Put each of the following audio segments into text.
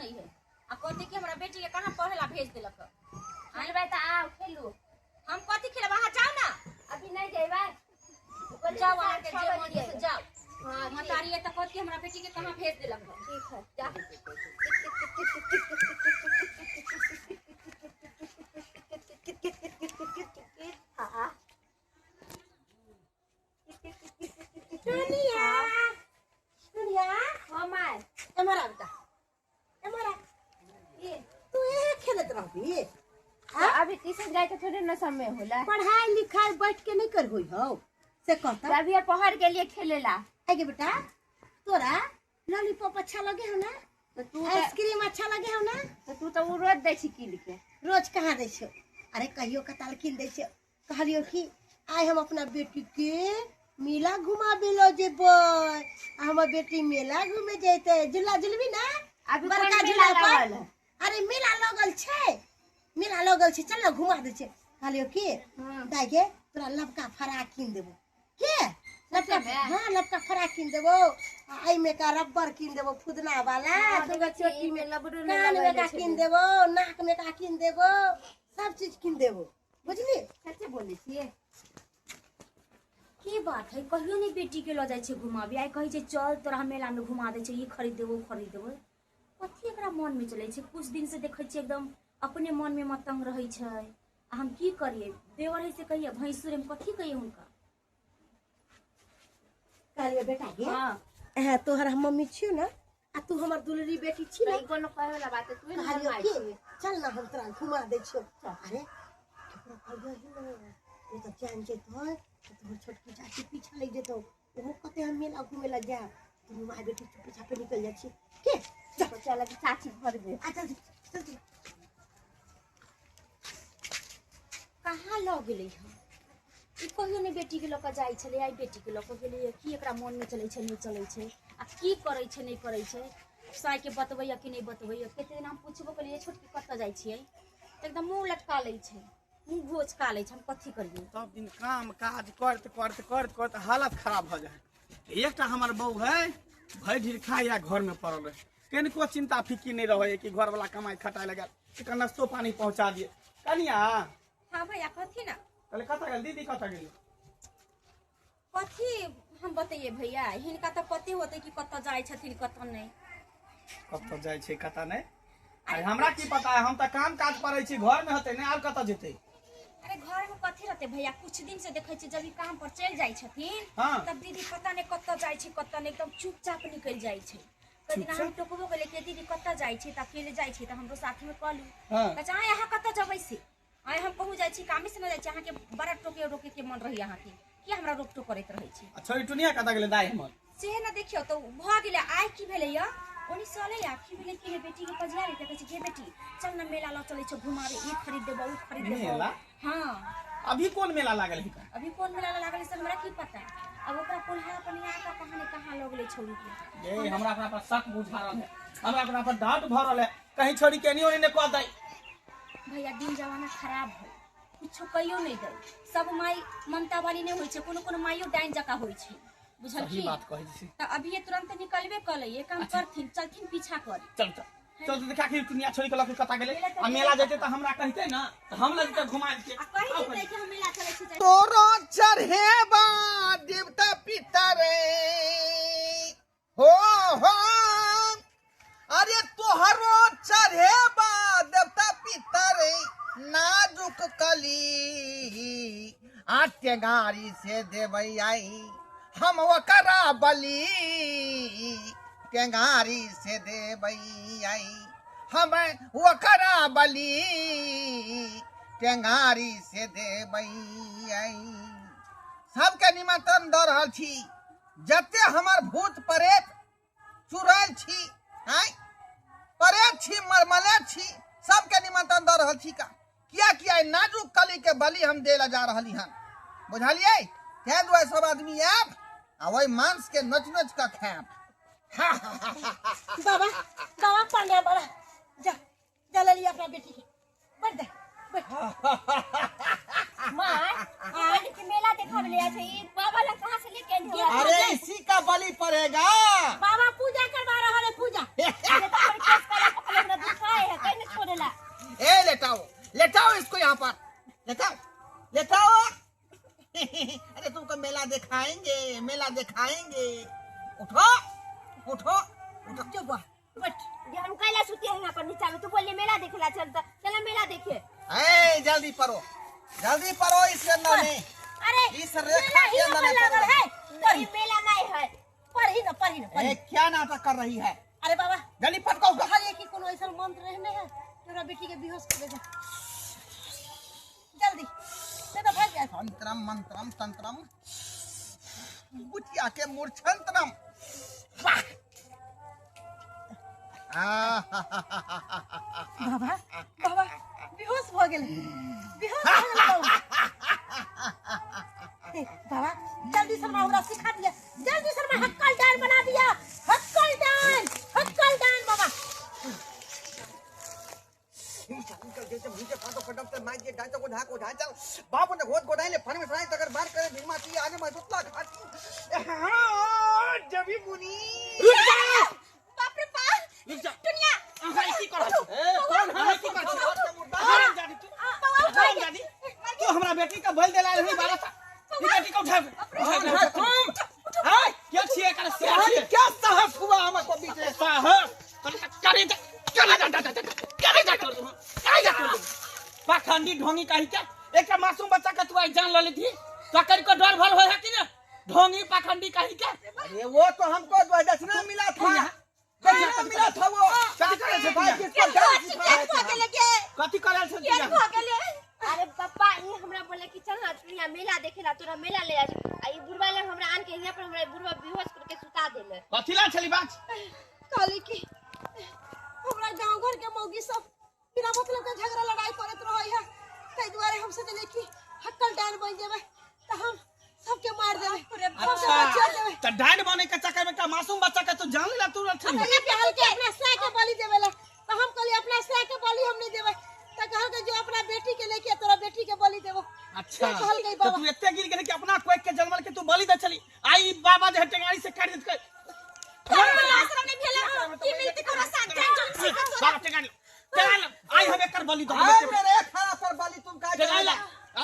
नहीं है आ कहते कि हमरा बेटी के कहाँ पढ़े ला भेज देलक। खेलबै त आओ खेलू। हम कथी खेलब, अहाँ जाओ ना। अभी नहीं जेबै, जाओ अहाँ के जे मन है से जाओ। हां महतारी है त कहत कि हमरा बेटी के कहाँ भेज देलक। ठीक है जा। हां दुनिया दुनिया। हां my एमहर आ बेटा, एमहर आ। ये तू इहे खेलत रहबी? अभी ट्यूशन जाए के थोड़े न समय होला। पढ़ाई लिखाई बैठ के नहीं कर होई हो से कहता। अभी पहर के लिए खेलेला। आगे बेटा तोरा लॉलीपॉप अच्छा लगे हो ना? तो तू आइसक्रीम अच्छा लगे हो ना? तो तू तो रोज दै छी कीन के। रोज कहाँ दै छौ? अरे कहियो कताल कीन दै छौ। कहलियो कि आइ हम अपना बेटी के मेला घुमाबे ल जेबै, आ हमर बेटी मेला घूमे जैते। झूला झुलबी ना? अभी बड़का कोन झूला मेला पर। लगल है? अरे मेला लगल छै, मेला लगल छै, चल ना घुमा दै छै। कहलियो कि दाइ गे तोरा लबका फराक कीन देबो। के लबका? हाँ लबका फराक कीन देबो, आ एहिमे का रबर कीन देबो फुदना वाला, देखै छियै, एहिमे रबरो नहि कान में लगैले का छलै। कीन देबो, नाक में का कीन देबो, सब चीज कीन देबो, बुझली? सच्चे बोलै छियै? की बात है, कहियो नहीं बेटी के ल जाइ छै घुमाबी, आइ कहै छै चल तोरा मेला में घुमा दै छै, ई खरीद देबो ओ खरीद देबो। कथी एकरा मन में चलै छै? कुछ दिन से देखै छियै एकदम अपने मन में मतंग रहै छै। आ हम की करियै, देवर है से कहियै, भैंसुर हम कथी कहियै हुनका? कहलियो बेटा गे, हाँ हाँ तोहर हम मम्मी छियो ना, आ तू हमर दुलरी बेटी छी ना। ई कोनो कहै वाला बात है, तू ही हमर कहलियो माय कि छियै। चल ना हम तोरा घुमा दै छियो। अरे केकरो कहलियो ही ना, नहीं तो जान जेतै तो तोहर छोटकी चाची पीछा लागि जेतौ, ओहो कहतै हम मेला घूमे ला जायब। दुनू माय बेटी चुपे चापे निकल जाइ छी के। चल चल अभी चाची घर में। आ चल चल चल। कहाँ लऽ गेलै हम? ई कहियो नहि बेटी के लऽ कऽ जाइ छलै, आइ बेटी के लऽ कऽ गेलैए। की एकरा मन में चलै छै नहि चलै छै, आ की करै छै नहि करै छै, साइके बतबैया कि नहि बतबैया। कते दिन हम पुछबो केलियै छोटकी कतऽ जाइ छियै, तऽ एकदम मुँह लटका लै छै, मुँह घोचका लै छै। हम कथी करियै? सब दिन काम काज करत करत करत करत हालत खराब भऽ जाइ है। एकटा हमर बहू है, भरि ढीर खाइ या घर में पड़ल रहे, कनिको चिंता फिक्र नहीं रहे कि घर वाला कमाई खटाइ लगा एकर नाश्तो पानी पहुंचा दिए। कनिया। हाँ भैया कथी ना? कहले कतऽ गेल दीदी, कतऽ गेल? कथी हम बतैयै भैया, हिनका तऽ पते होतै कि कतऽ जाइ छथिन कतऽ नहि। कतऽ जाइ छै कतऽ नहि, अरे हमरा की पता है, हम तऽ काम काज करै छी, घर में होतै नहि, आर कतऽ जेतै? अरे घर में कथी रहतै भैया, कुछ दिन से देखै छियै जब ई काम पर चलि जाइ छथिन हाँ। तब दीदी पता नहि कतऽ जाइ छै कतऽ नहि, एकदम चुपचाप निकलि जाइ छै। कहि दिना हम टोकबो केलियै कि दीदी कतऽ जाइ छै, तऽ अकेले जाइ छै तऽ हमरो साथमे कहलू। हाँ। कहै छै आँय अहाँ कतऽ जेबै से? आँय हम कहूँ जाइ छी कामे से नहि जाइ छी, अहाँके बड़ा टोके रोके के मन रहैए अहाँके, किया हमरा रोक टोक करैत रहै छी? आ छोरी टुनिया कतऽ गेलै दाइ हमर? से ने देखियौ तऽ भऽ गेलै। आइ की भेलैया, ओनी सलै आ की भेलै कि बेटी के पजिया लै, कहै छै गे बेटी चल ना मेला लऽ चलै छौ घुमाबे, ई खरीद देबौ ओ खरीद देबौ। मेला? हाँ। अभी कोन मेला लागल है? अभी कोन मेला लागल है से हमरा की पता। अब ओकरा कोल्हा पनिया का कहाँ ने कहाँ लऽ गेलै छौरी के। ये हमरा अपना पर शक बुझा रहल है, हमरा अपना पर डांट भऽ रहल है, कहीं छोरी केनी ओनी ने कह दै। भैया दिन जमाना खराब है, कुछो कहियो नहीं दै, सब माई ममता वाली नहीं होइ छै, कोनो कोनो माइयो डाइन जकाँ होइ छै, सही बुझलखिन? बात कहै छी। तऽ अभी तुरंत निकलबे कलैये, काम करथिन चलथिन पीछा करी। चल चल चल देखा कि दुनिया छोड़ी के लऽ के कतऽ गेलै। आ मेला जेतै तऽ हमरा कहितै ना, तऽ हम लऽ जेतै घुमा के। आ कहि देतै कि हम मेला चलै छी। तोरो चढ़ेबा देवता पितर हो हो, अरे तोहरो चढ़ेबा देवता पितर नाजुक कली, आटेगारी से देबै आई हम ओकरा बलि, टेंगारी से देबै आई हम ओकरा बलि, टेंगारी से देबै आई। सबके निमंत्रण दऽ रहल छी, जते हमर भूत प्रेत चुड़ैल छी, आँय प्रेत छी मरमले छी, सबके निमंत्रण दऽ रहल छी। का किया किया नाजुक कली के बलि हम दे ला जा रहली हन, बुझलियै? ताहि दुआरे सब आदमी आयब आ ओहि मांस के नोच नोच कऽ खायब। बाबा बाबा प्रणाम बाबा, जा जा ले लिया अपना बेटी के, बैठ दे बैठ। माँ के मेला देखावे ले आए छै, ई बाबा ला कहां से लेके आइल हो? अरे इसी का बलि पड़ेगा। बाबा पूजा करवा रहा है पूजा। ये तो केस काला पकड़े उठो उठो उठो। जो बा बैठ। जे हम कैला सुते हैं यहाँ पर नीचा में, तू बोले मेला देखेला चल त चला मेला देखे। ए जल्दी परो, जल्दी परो इस अंदर में। अरे इस रेखा मेला के ही अंदर पर में लागल परो। है। ये मेला नहीं है। पढ़ी ना, पढ़ी ना, ए पढ़ी। क्या नाटक कर रही है? अरे बाबा जल्दी पटको उसको। कहलिए कि कोनो ऐसा मंत्र रहने है तोरा बेटी के बेहोश कर दे जल्दी, नहीं तो भाग जाए। तंत्रम मंत्रम तंत्रम बुचिया के मूर्छंत्रम। बाबा बाबा बेहोश भ गेल, बेहोश भ गेल बाबा। हे, बाबा जल्दी से हमरा सिखा दिया, जल्दी से हमरा हक्कल डान बना दिया, हक्कल डान, हक्कल डान बाबा। बाबू ने गोद गोदाई ले फन में सराय तगर बार करे भीमा ती आगे मैं सुतला घाटी। हां जबी मुनि। रुक जा, बाप रे बाप। रुक जा। दुनिया अहाँ की करत छी? ए कौन अहाँ की करत छी? हरामजादी तू, हरामजादी तू हमरा बेटी के बलि देला रही 12 साल। ई बेटी के उठा, उठा तुम। हाय के छियै एकर? से छियै क्या साहस हुआ हमको बीच में? साहस करे जा, करे जा, जा, जा, करे जा, करे जा। पाखंडी ढोंगी कही के एकटा मासूम बच्चा के तू आई जान ल लेथी तो कर को डर भर होय है कि ना? ढोंगी पाखंडी कही के। अरे वो तो हमको दक्षिणा मिला था, दक्षिणा मिला था वो। कथी करे छै भाई किसको डांस सिखाया था? कथी करे छै? अरे पापा ये हमरा बोले कि चल ना तू यहाँ मेला देखेला, तोरा मेला ले जा। आ ई बुढ़वा ले हमरा आन के यहाँ पर हमरा बुढ़वा बेहोश करके सुता देले। कथी ला छली बात? कहली कि हमरा गांव घर के मौगी सब बिना मतलब के झगड़ा लड़ाई करत रहै है, ताहि दुआरे हम सोचलिए कि हक्कल डान बन जेबै त हम सबके मार देबै, सबके बचा देबै। त डान बने के चक्कर में एकटा मासूम बच्चा के तू जान लेला तू रखी। कहलिए कि हल्के अपना साय के बलि देबै ला, त हम कहलिए अपना साय के बलि हम नहीं देबै, त कहलकै जो अपना बेटी के लेके तोरा बेटी के बलि देबो। अच्छा कहलकै तो बाबा। तू एते गिर गेलै कि अपना कोख के जन्मल के तू बलि दे छली। आई बाबा जे टेंगारी से काट देतकै। आश्रम नहीं भेला की मिलती कोरा साथ जान बाबा टेंगारी टेंगारी आई हम एकर बलि दऽ हाय देबै। मेरे खाना पर बाली तुम का टेंगारी ला।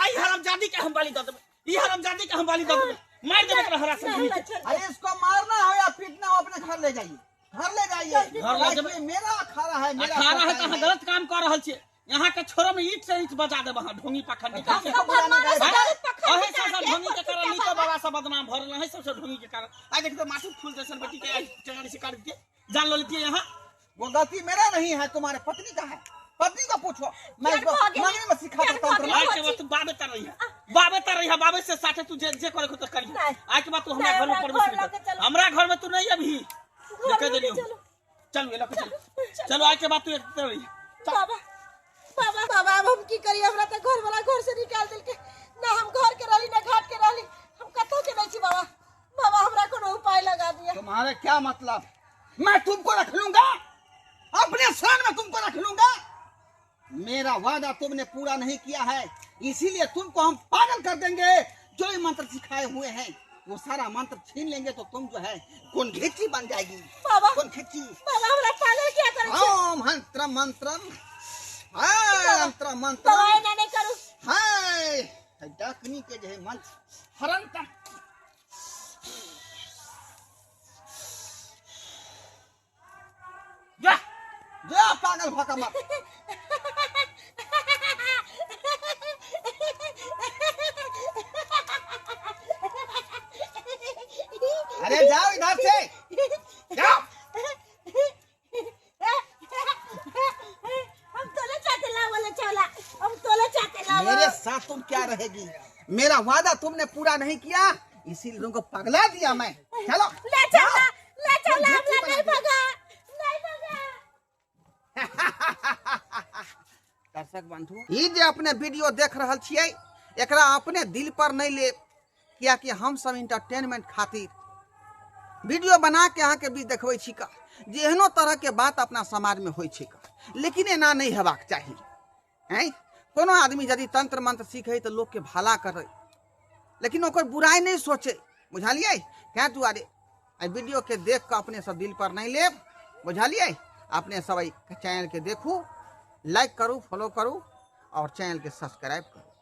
आई हरामजादी के हम बलि दऽ देबै, ई हरामजादी के हम बलि दऽ देबै, मारि देबै एकरा हरा से। अरे इसको मारना हो या पीटना हो अपने घर ले जाइए, घर ले जाइए। घर ले जेबै। मेरा अखाड़ा है, मेरा अखाड़ा है अखाड़ा त अहाँ है। गलत काम कऽ रहल छियै। यहाँ के छोरो में ईट से ईट बजा देब अहाँ ढोंगी पाखंडी के। अहे सब ढोंगी के कारण नीको बाबा सब बदनाम भऽ रहल है, सब ढोंगी के कारण। आइ देखियौ तऽ मासूम फूल जैसन बेटी के आइ टेंगारी से काट दिए, जान लऽ लेतियै यहाँ। वो गलती मेरा नहीं है, तुम्हारे पत्नी का है। पत्नी को पूछो, मैं इसको मंगनी में सिखा देता हूँ। आइ के बाद तू बाबे तर रही है, बाबे तर रही है, बाबे से साथे तू जे जे करे को तो करिहे। आइ के बाद तू हमरा घर में प्रवेश नहीं कर, हमरा घर में तू नहीं अभी देखे देलियौ। चलू ए लऽ के चलू, चलू आइ के बाद तू एक रही है। बाबा बाबा बाबा अब हम की करिए? हमरा त घर वाला घर से निकाल देलकै, ना हम घर के रहली ना घाट के रहली, हम कतौ के नहीं छी बाबा। बाबा हमरा कोनो उपाय लगा दिया। तुम्हारे क्या मतलब? मैं तुमको रख लूंगा अपने शान में, तुमको रख लूंगा। मेरा वादा तुमने पूरा नहीं किया है, इसीलिए तुमको हम पागल कर देंगे। जो ये मंत्र सिखाए हुए हैं वो सारा मंत्र छीन लेंगे तो तुम जो है कौन बन जाएगी। बाबा कौन खिची बाबा हमरा पागल क्या करै छै? ओम मंत्र मंत्रम मंत्र मंत्र बाबा एना नहीं करू। हाय डाकनी के जो है मंत्र हरंतम जा जा पागल भका मत। अरे जाओ इधर से जाओ। हम तोले चाहते ला वाला चौला, हम तोले चाहते ला। मेरे साथ तुम क्या रहेगी? मेरा वादा तुमने पूरा नहीं किया, इसीलिए तुमको पगला दिया मैं। चलो ले चला, ले चला, हमरा नहीं भगा, नहीं भगा। दर्शक बंधु, ई जे अपने वीडियो देख रहल छियै एकरा अपने दिल पर नहीं ले, कियाकि हम सब इंटरटेनमेंट खातिर वीडियो बना के अहाँ के बीच देखबै छी का जे एहनो तरह के बात अपना समाज में होइ छै का, लेकिन एना नहीं हेबाक चाही। हैं कोनो आदमी यदि तंत्र मंत्र सीखे तो लोग के भला करे, लेकिन ओकर बुराई नहीं सोचे, बुझलियै? तैं दुआरे एहि वीडियो के देख कऽ अपने सब दिल पर नहीं लेब, बुझलियै? अपने सब एहि चैनल के देखू, लाइक करू, फॉलो करू और चैनल के सब्सक्राइब करू।